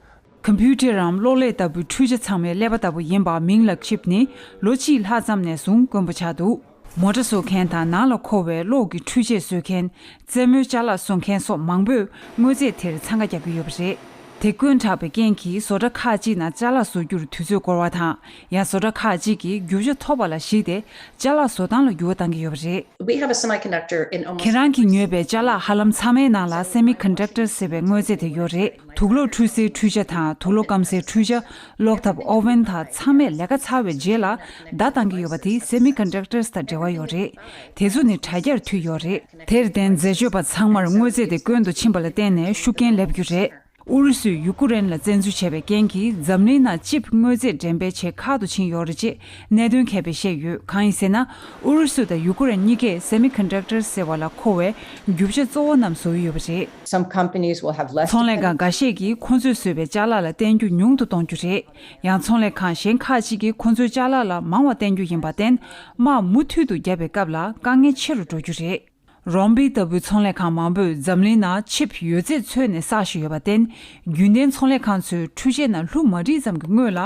ཁམ་བུ་ཊར་རམ་གློག་ཀླད་ལྟ་བུའི་འཕྲུལ་ཆ་ཚང་མའི་ཀླད་པ་ལྟ་བུ་ཡིན་པ་མིང་ལ་ཆིབ་ནི་ལོ་གཅིག་ལྷག་ཙམ་ནས་བཟུང་དཀོན་པོ་ཆགས་འདུག། མོ་ཊ་བཟོ་མཁན་དང་ནང་ལ་མཁོ་བའི་གློག་གི་འཕྲུལ་ཆས་བཟོ་མཁན། རྩེད་མོའི་ཅ་ལག་བཟོ་མཁན་སོགས་མང་པོས་དངོས་རྫས་དེར་འཚང་ཁ་རྒྱག་གི་ཡོད་པ་རེད། དེ་བསྐོན་དྲགས་པའི་རྐྱེན་གྱིས་བཟོ་གྲྭ་ཁག་ཅིག་ནང་ཅ་ལག་བཟོ་རྒྱུར་དུས་ཚོད་འགོར་བ་དང་། ཡང་བཟོ་གྲྭ་ཁག་ཅིག་གིས་རྒྱུ་ཆ་ཐོབ་པ་ལ་གཞིགས་ཏེ་ཅ་ལག་བཟོ་སྟངས་ལ་འགྱུར་བ་གཏང་གི་ཡོད་པ་རེད། We have a semiconductor in almost ཁྱེད་རང་གིས་ཉོས་པའི་ཅ་ལག་ཧ་ལམ་ཚང་མའི་ནང་ལ་སེ་མི་ཀོན་ཌག་ཊར་ཟེར་བའི་དངོས་རྫས་དེ་ཡོད་རེད། དུག་ལོག་འཁྲུད་སའི་འཕྲུལ་ཆ་དང་དུག་ལོག་སྐམ་སའི་འཕྲུལ་ཆ། གློག་ཐབ་ཨོ་ཝེན་དང་ཚང་མས་ལས་ཀ་ཚར་བའི་རྗེས་ལ་བརྡ་བཏང་གི་ཡོད་པ་དེ་སེ་མི་ཀོན་ཌག་ཊར་དང་འབྲེལ་བ་ཡོད་རེད། དེ་ཚོ་ནི་དྲ་རྒྱར་མཐུད་ཡོད་རེད། དེར་བརྟེན་འཛད་སྤྱོད་པ་ཚང་མར་དངོས་རྫས་དེ་བསྐོན་དུ་ཕྱིན་པ་ལ་བརྟེན་ནས་ཤུགས་རྐྱེན་སླེབས་རྒྱུ་རེད། ཨུ་རུ་སུས་ཡུ་ཀུ་རེན་ལ་བཙན་འཛུལ་བྱས་པའི་རྐྱེན་གྱིས་འཛམ་གླིང་ནང་ཅིབ་དངོས་རྫས་འགྲེམས་སྤེལ་བྱེད་ཁག་ཏུ་ཕྱིན་ཡོད་རེད་ཅེས་གནད་དོན་མཁས་པས་བཤད་ཡོད། གང་ཡིན་ཟེར་ན། ཨུ་རུ་སུ་དང་ཡུ་ཀུ་རེན་གཉིས་ཀས་སེ་མི་ཀོན་ཌག་ཊར་ཟེར་བ་ལ་མཁོ་བའི་རྒྱུ་ཆ་གཙོ་བོ་རྣམས་བཟོ་གི་ཡོད་པ་རེད། Some companies will have less ཚོང་ལས་ཁང་འགའ་ཤས་ཀྱིས་ཁོ་ཚོས་བཟོས་པའི་ཅ་ལག་ལ་བརྟེན་རྒྱུ་ཉུང་དུ་གཏོང་རྒྱུ་རེད། ཡང་ཚོང་ལས་ཁང་གཞན་ཁག་ཅིག་གིས་ཁོ་ཚོའི་ཅ་ལག་ལ་མང་བ་བརྟེན་རྒྱུ་ཡིན་པར་བརྟེན། དམག་མུ་མཐུད་དུ་བརྒྱབ་པའི་སྐབས་ལ་དཀའ་ངལ་ཆེ་རུ་འགྲོ་རྒྱུ་རེད། རོམ་བི་ལྟ་བུའི་ཚོང་ལས་ཁང་མང་པོས་འཛམ་གླིང་ནང་ཆིབ་ཡོད་ཚད་འཚོལ་ནས་བསགས་བཞིན་ཡོད་པར་བརྟེན། རྒྱུན་ལྡན་ཚོང་ལས་ཁང་ཚོའི་འཕྲུལ་ཆས་ནང་ལྷུ་མ་རིག་ཙམ་གྱི་སྔོན་ལ་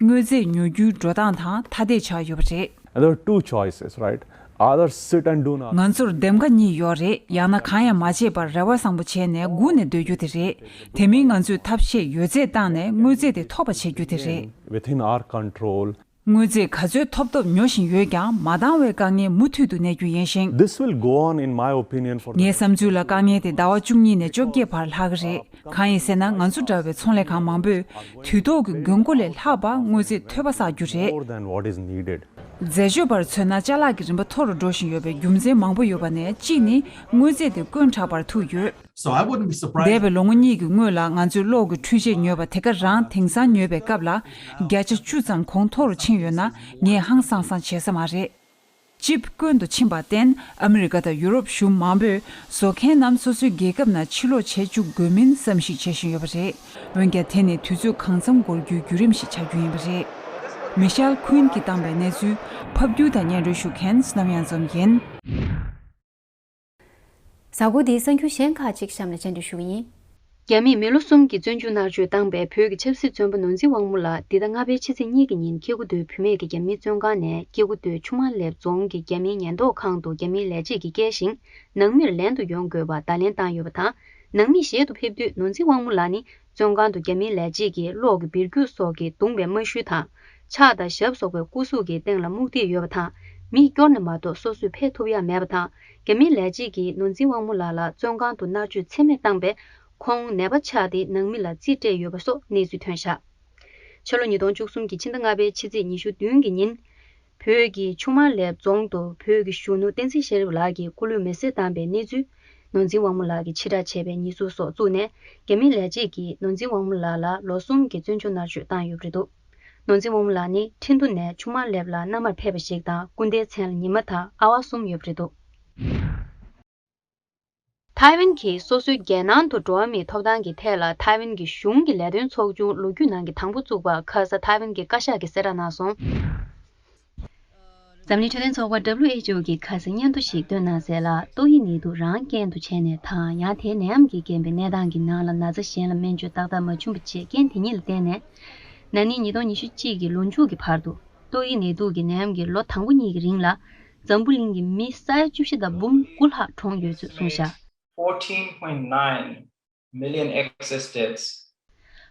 དངོས་རྫས་ཉོ་རྒྱུའི་འགྲོ་སྟངས་དང་ཐ་དད་ཆགས་ཡོད་པ་རེད། And there are two choices, right? Either sit and do nothing. ང་ཚོར་འདེམས་ཀ་གཉིས་ཡོད་རེད། ཡང་ན་གང་ཡང་མ་བྱེད་པར་རེ་བ་བཟང་པོ་བྱས་ནས་སྒུག་ནས་སྡོད་རྒྱུ་དེ་རེད། དེ་མིན་ང་ཚོས་ཐབས་ཤེས་ཡོད་ཚད་བཏང་ནས་དངོས་རྫས་དེ་ཐོབ་པ་བྱེད་རྒྱུ་དེ་རེད། Within our control. དངོས་རྫས་ག་ཚོད་ཐོབ་ཐོབ་ཉོ་བཞིན་ཡོད་ཀྱང་མ་འདང་བའི་དཀའ་ངལ་མུ་མཐུད་དུ་གནས་རྒྱུ་ཡིན་ཞིང་། This will go on, in my opinion, for the ངའི་བསམ་ཚུལ་ལ་དཀའ་ངལ་དེ་ཟླ་བ་བཅུ་གཉིས་ནས་བཅོ་བརྒྱད་བར་ལྷག་གི་རེད། གང་ཡིན་ཟེར་ན་ང་ཚོ་འདྲ་བའི་ཚོང་ལས་ཁང་མང་པོས་དུས་ཐོག་གི་དགོས་མཁོ་ལས་ལྷག་པ་དངོས་རྫས་ཐོལ་པ་བསགས་རྒྱུ་རེད། More than what is needed. འཛད་སྤྱོད་པར་མཚོན་ན་ཅ་ལག་གི་རིན་པ་མཐོ་རུ་འགྲོ་བཞིན་ཡོད་པའི་རྒྱུ་མཚན་མང་པོ་ཡོད་པ་ནས་གཅིག་ནི་དངོས་རྫས་དེ་བསྐོན་དྲགས་པར་ཐུག་ཡོད། So I wouldn't be surprised. འདས་པའི་ལོ་ངོ་གཉིས་ཀྱི་སྔོན་ལ་ང་ཚོས་གློག་གི་འཕྲུལ་ཆས་ཉོས་པ་དེ་ག་རང་དེང་སང་ཉོས་པའི་སྐབས་ལ་བརྒྱ་ཆ་བཅུ་ཙམ་གོང་མཐོ་རུ་ཕྱིན་ཡོད་ན་ངས་ཧང་སང་སང་བྱེད་ས་མ་རེད། ཅིབ་བསྐོན་དུ་ཕྱིན་པར་བརྟེན་ཨ་མི་རི་ཀ་དང་ཡུ་རོབ་གཞུང་མང་པོས་བཟོ་མཁན་རྣམས་སོ་སོའི་རྒྱལ་ཁབ་ནང་ཕྱིར་ལོག་བྱེད་བཅུག་དགོས་མིན་བསམ་གཞིག་བྱེད་བཞིན་ཡོད་པ་རེད། འོན་ཀྱང་དེ་ནི་དུས་ཚོད་གང་འཚམ་འགོར་རྒྱུའི་བརྒྱུད་རིམ་ཞིག་ཆགས་རྒྱུ་ཡིན་པ་རེད། མི་ཤེལ་ཁུན་གྱིས་བཏང་པའི་གནས་ཚུལ་ཕབ་སྒྱུར་དང་སྙན་སྒྲོན་ཞུ་མཁན་སྣམ་ཡང་འཛོམས་ཡིན། གཟའ་འཁོར་འདིའི་གསར་འགྱུར་གཞན་ཁག་ཅིག་གཤམ་ལ་སྤྱན་འདྲེན་ཞུ་གི་ཡིན། རྒྱ་མིས་མི་ལོ་གསུམ་གྱི་བཙོན་འཇུག་མནར་གཅོད་བཏང་པའི་བོད་ཀྱི་ཆབ་སྲིད་བཙོན་པ་ནོར་འཛིན་དབང་མོ་ལགས་འདི་ཟླ་ལྔ་པའི་ཕྱི་ཚེས་གཉིས་ཀྱི་ཉིན་སྐྱེ་དགུ་མདོའི་བུད་མེད་ཀྱི་རྒྱ་མིའི་བཙོན་ཁང་ནས་སྐྱེ་དགུ་མདོའི་ཆུ་དམར་ལེབ་རྫོང་གི་རྒྱ་མིའི་ཉེན་རྟོག་ཁང་དུ་རྒྱ་མིའི་ལས་བྱེད་ཀྱིས་བསྐྱལ་ཞིང་། ནང་མིར་ལེན་དུ་ཡོང་དགོས་པ་བརྡ་ལན་བཏང་ཡོད་པ་དང་། ནང་མིས་གཞལ་དུ་ཕེབས་དུས་ནོར་འཛིན་དབང་མོ་ལགས་ནི་བཙོན་ཁང་དུ་རྒྱ་མིའི་ལས་བྱེད་ཀྱིས་གློག་གི་སྦིར་རྒྱུག་སོགས་ཀྱིས་བརྡུངས་པའི་རྨ་ཤུལ་དང་། ཕྱག་དང་ཞབས་སོགས་པའི་སྐུ་གཟུགས་ཀྱི་སྟེང་ལ་རྨུགས་དྲེག་ཡོད་པ་དང་། མིས་སྐྱོར་ནས་མ་གཏོགས་སོ་སོས་ཕེབས་ཐུབ་ཡ་མེད་པ་དང་། རྒྱ་མིའི་ལས་བྱེད་ཀྱིས་ནོར་འཛིན་དབང་མོ་ལགས་ལ་བཙོན་ཁང་དུ་མནར་གཅོད་ཚད་མེད་བཏང་པས། ཁོང་ནད་པ་ཆགས་ཏེ་ནང་མི་ལ་རྩིས་སྤྲད་ཡོད་པ་སོགས་གནས་ཚུལ་ཐོན་བཞག་ཕྱི་ལོ་ཉིས་སྟོང་བཅུ་གསུམ་གྱི་ཕྱི་ཟླ་ལྔ་པའི་ཕྱི་ཚེས་ཉི་ཤུ་བདུན་གྱི་ཉིན། བོད་ཀྱི་ཆུ་དམར་ལེབ་རྫོང་དུ་བོད་ཀྱི་གཞོན་ནུ་བསྟན་འཛིན་ཤེས་རབ་ལགས་ཀྱི་སྐུ་ལུས་མེ་བསྲེགས་བཏང་པའི་གནས་ཚུལ། ནོར་འཛིན་དབང་མོ་ལགས་ཀྱིས་ཕྱིར་བསྒྲགས་བྱས་པའི་ཉེས་འཛུགས་སོགས་བཙུགས་ནས། རྒྱ་མིའི་ལས་བྱེད་ཀྱིས་ནོར་འཛིན་དབང་མོ་ལགས་ལ་ལོ་གསུམ་གྱི་བཙོན་འཇུག་མནར་གཅོད་བཏང་ཡོད་པ་རེད་འདུག་ནོར་འཛིན་དབང་མོ་ལགས་ནི་ཁྲིན་ཏུ་ནས་ཆུ་དམར་ལེབ་ལ་མནའ་མར་ཕེབས་པ་ཞིག་དང་། སྐུ་ཟླའི་མཚན་ལ་ཉི་མ་དང་ཨ་བ་གསུམ་ཡོད་པ་རེད་འདུག་ཐའེ་ཝན་གྱིས་སོ་སོའི་རྒྱལ་ནང་དུ་འགྲོ་བ་མིའི་ཐོབ་ཐང་གི་ཐད་ལ་ཐའེ་ཝན་གྱི་གཞུང་གི་ལས་དོན་ཚོགས་ཆུང་ལོ་རྒྱུས་ནང་གི་དང་པོ་བཙུགས་པ་ཁ་ས་ཐའེ་ཝན་གྱི་བཀའ་ཤག་གིས་གསལ་བསྒྲགས་གནང་སོང་། འཛམ་གླིང་འཕྲོད་བསྟེན་ཚོགས་པ་W H O གིས་ཁ་སང་སྙན་ཐོ་ཞིག་བཏོན་གནང་གསལ་ལ། ཏོག་དབྱིབས་ནད་དུག་རང་རྐྱེན་དུ་བྱས་ནས་དང་། ཡང་དེའི་ནད་ཡམས་ཀྱིས་རྐྱེན་པས་གནས་སྟངས་ཀྱི་ནང་ལ་ན་ཚ་གཞན་ལ་སྨན་བཅོས་ཏག་ཏག་མ་བྱུང་བ་བཅས་རྐྱེན་དེ་གཉིས་ལ་བརྟེན་ནས། ན་ནིང་ཉིས་སྟོང་ཉི་ཤུ་གཅིག་གི་ལོ་མཇུག་གི་བར་དུ་ཏོག་དབྱིབས་ནད་དུག་གི་ནད་ཡམས་ཀྱིས་ལོ་དང་པོ་གཉིས་ཀྱི་རིང་ལ་འཛམ་བུ་གླིང་གི་མི་ས་ཡ་བཅུ་བཞི་དང་འབུམ་དགུ་ལྷག་གྲོངས་ཡོད་ཚུལ་གསུངས་བཞག fourteen point nine million excess deaths.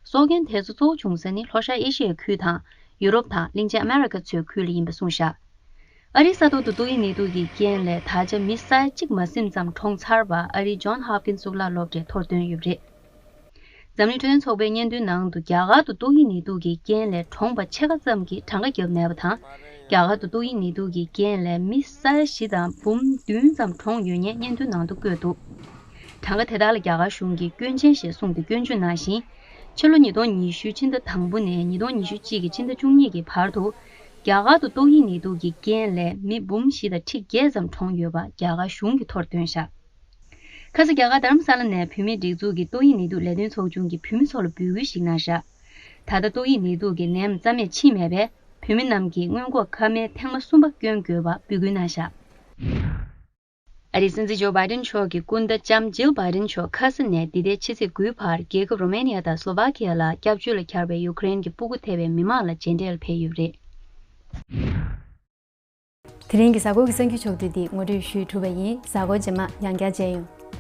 སྲོག་རྐྱེན་དེ་ཚོ་གཙོ་བོ་བྱུང་ས་ནི་ལྷོ་ཤར་ཨེ་ཤི་ཡའི་ཁུལ་དང་ཡུ་རོབ་དང་གླིང་ཆེན་ཨ་མེ་རི་ཀ་ཚོའི་ཁུལ་ལ་ཡིན་པ་གསུངས་བཞག་ཨ་རིའི་ས་ཐོག་ཏུ་ཏོག་དབྱིབས་ནད་དུག་གི་རྐྱེན་ལས་ད་ཆ་མི་ས་ཡ་གཅིག་མ་ཟིན་ཙམ་གྲོངས་ཚར་བ་ཨ་རིའི་ཇོན་ཧོབ་ཀིན་གཙུག་ལག་སློབ་གྲྭས་ཐོར་བཏོན་ཡོད་པ་རེད། འཛམ་གླིང་འཕྲོད་བསྟེན་ཚོགས་པའི་སྙན་ཐོའི་ནང་དུ་རྒྱ་གར་དུ་ཏོག་དབྱིབས་ནད་དུག་གི་རྐྱེན་ལས་གྲོངས་པ་ཕྱེད་ཀ་ཙམ་གྱིས་གྲངས་ཀ་བརྒྱབ་མེད་པ་དང་། རྒྱ་གར་དུ་ཏོག་དབྱིབས་ནད་དུག་གི་རྐྱེན་ལས་མི་ས་ཡ་བཞི་དང་འབུམ་བདུན་ཙམ་གྲོངས་ཡོད་ངེས་སྙན་ཐོའི་ནང་དུ་བཀོད་འདུག་གྲངས་ཀ་དེ་དག་ལ་རྒྱ་གར་གཞུང་གིས་སྐྱོན་ཅན་ཞེས་གསུངས་ཏེ་སྐྱོན་བརྗོད་གནང་ཞིང་། ཕྱི་ལོ་ཉིས་སྟོང་ཉི་ཤུ་ཕྱི་ཟླ་དང་པོ་ནས་ཉིས་སྟོང་ཉི་ཤུ་གཅིག་གི་ཕྱི་ཟླ་བཅུ་གཉིས་ཀྱི་བར་དུ། རྒྱ་གར་དུ་ཏོག་དབྱིབས་ནད་དུག་གི་རྐྱེན་ལས་མི་འབུམ་བཞི་དང་ཁྲི་བརྒྱད་ཙམ་གྲོངས་ཡོད་པ་རྒྱ་གར་གཞུང་གིས་ཐོར་བཏོན་བཞག་ཁ་སང་རྒྱ་གར་རྡ་རམ་ས་ལ་ནས་བུད་མེད་སྒྲིག་འཛུགས་ཀྱི་ཏོག་དབྱིབས་ནད་དུག་ལས་དོན་ཚོགས་ཆུང་གིས་བུད་མེད་ཚོ་ལ་འབོད་སྐུལ་ཞིག་གནང་བཞག་ད་ལྟ་ཏོག་དབྱིབས་ནད་དུག་གི་ནད་ཡམས་རྩ་མེད་ཕྱིན་མེད་པས། བུད་མེད་རྣམས་ཀྱིས་སྔོན་འགོག་ཁབ་སྨན་ཐེངས་མ་གསུམ་པ་སྐྱོན་དགོས་པ་འབོད་སྐུལ་གནང་བཞག་ཨ་རིའི་སྲིད་འཛིན་ཇོ་བྷའི་ཏིན་མཆོག་གི་སྐུ་ཟླ་ལྕམ་ཇིལ་བྷའི་ཏིན་མཆོག་ཁ་ས་ནས་འདི་ཟླའི་ཕྱི་ཚེས་དགུའི་བར་རྒྱལ་ཁབ་རོ་མེ་ནི་ཡ་དང་སློ་ཝཱ་ཀི་ཡ་ལ་སྐྱབས་བཅོལ་ལ་གྱར་བའི་ཡུ་ཀེ་རེན་གྱི་སྤུ་གུ་ཐེ་བའི་མི་མང་ལ་མཇལ་འཕྲད་ལ་ཕེབས་ཡོད་པ་རེད། དེ་རིང་གི་གཟའ་འཁོར་གྱི་གསར་འགྱུར་ཕྱོགས་བསྡུས་འདི་ངོ་སྤྲོད་ཞུས་གྲུབ་པ་ཡིན། གཟའ་འཁོར་རྗེས་མ་ཡང་བསྐྱར་མཇལ་ཡོང་།